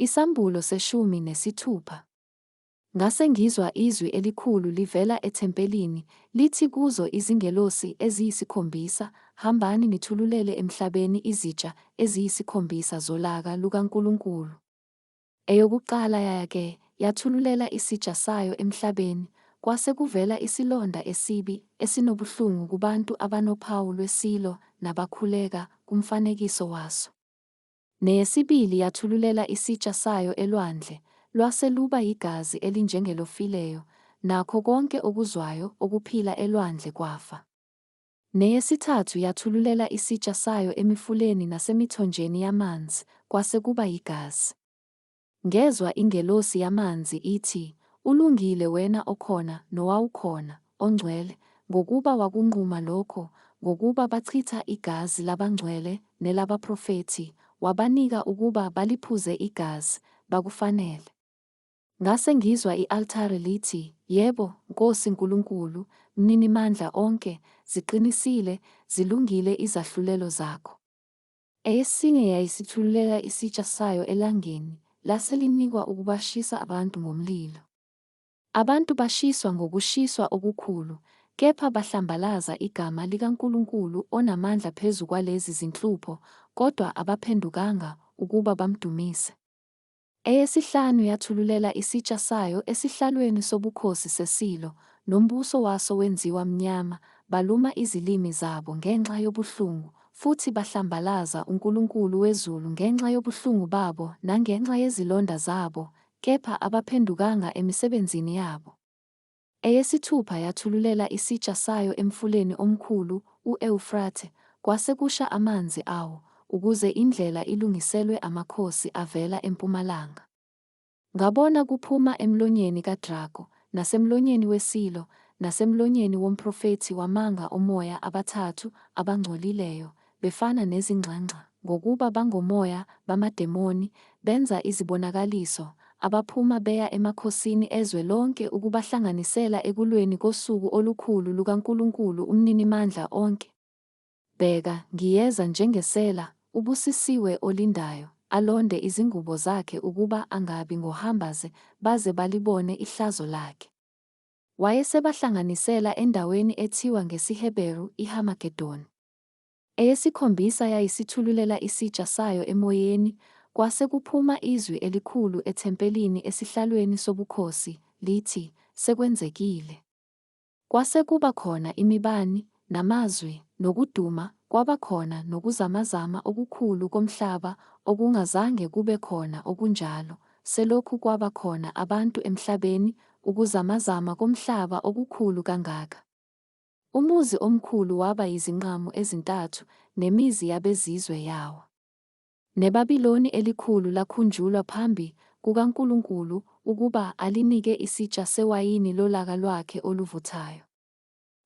Isambulo seshumi nesithupha. Ngase ngizwa izwi elikhulu livela ethempelini, lithi kuzo izingelosi eziyisikhombisa, Hambani nithululele emhlabeni izitsha eziyisikhombisa zolaka lukaNkulunkulu. Eyokuqala yaya-ke, yathululela isitsha sayo emhlabeni, kwase kuvela isilonda esibi esinobuhlungu kubantu abanophawu lwesilo nabakhuleka kumfanekiso waso. Neyesibili yathululela isitsha sayo elwandle, lwase luba yigazi elinjengelofileyo, nakho konke okuzwayo okuphila elwandle kwafa. Neyesithathu yathululela isitsha sayo emifuleni nasemithonjeni yamanzi, kwase kuba yigazi. Ngezwa ingelosi yamanzi ithi, Ulungile wena okhona nowawukhona, oNgcwele, ngokuba wakunquma lokho, ngokuba bachitha igazi labangcwele nelabaprofethi, wabanika ukuba baliphuze igazi, bakufanele. Ngase ngizwa i-altare lithi, Yebo, Nkosi Nkulunkulu, Mninimandla onke, ziqinisile, zilungile izahlulelo zakho. Eyesine yayisithululela isitsha sayo elangeni, lase linikwa ukubashisa abantu ngomlilo. Abantu bashiswa ngokushiswa okukhulu, kepha bahlambalaza igama likaNkulunkulu onamandla phezu kwalezi zinhlupho, kodwa abaphendukanga ukuba bamdumise. Eyesihlanu yathululela isitsha sayo esihlalweni sobukhosi sesilo, nombuso waso wenziwa mnyama, baluma izilimi zabo ngenxa yobuhlungu, futhi bahlambalaza uNkulunkulu wezulu ngenxa yobuhlungu babo nangenxa yezilonda zabo, kepha abaphendukanga emisebenzini yabo. Eyesithupha yathululela isitsha sayo emfuleni omkhulu, u-Ewufrathe, kwase kusha amanzi awo, ukuze indlela ilungiselwe amakhosi avela empumalanga. Ngabona kuphuma emlonyeni kadrako, nasemlonyeni wesilo, nasemlonyeni womprofethi wamanga omoya abathathu abangcolileyo, befana nezingxangxa, ngokuba bangomoya bamademoni, benza izibonakaliso, abaphuma beya emakhosini ezwe lonke ukubahlanganisela ekulweni kosuku olukhulu lukaNkulunkulu uMninimandla onke. Bheka, ngiyeza njengesela, ubusisiwe olindayo, alonde izingubo zakhe ukuba angabi ngohambaze, baze balibone ihlazo lakhe. Wayesebahlanganisela endaweni ethiwa ngesiHeberu iHarmagedoni. Eyesikhombisa yayisithululela isitsha sayo emoyeni, kwase kuphuma izwi elikhulu ethempelini esihlalweni sobukhosi, lithi, Sekwenzekile. Kwase kuba khona imibani, namazwi, nokuduma, kwaba khona nokuzamazama okukhulu komhlaba okungazange kube khona okunjalo, selokhu kwaba khona abantu emhlabeni, ukuzamazama komhlaba okukhulu kangaka. Umuzi omkhulu waba yizinqamu ezintathu, nemizi yabezizwe yawa. NeBabiloni elikhulu lakhunjulwa phambi kukaNkulunkulu ukuba alinike isitsha sewayini lolaka lwakhe oluvuthayo.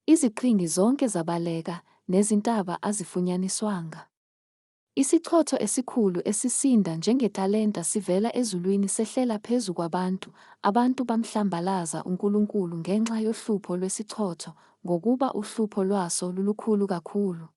Iziqhingi zonke zabaleka, nezintaba azifunyaniswanga. Isichotho esikhulu esisinda njengetalenta sivela ezulwini sehlela phezu kwabantu, abantu bamhlambalaza uNkulunkulu ngenxa yohlupho lwesichotho, ngokuba uhlupho lwaso lulukhulu kakhulu.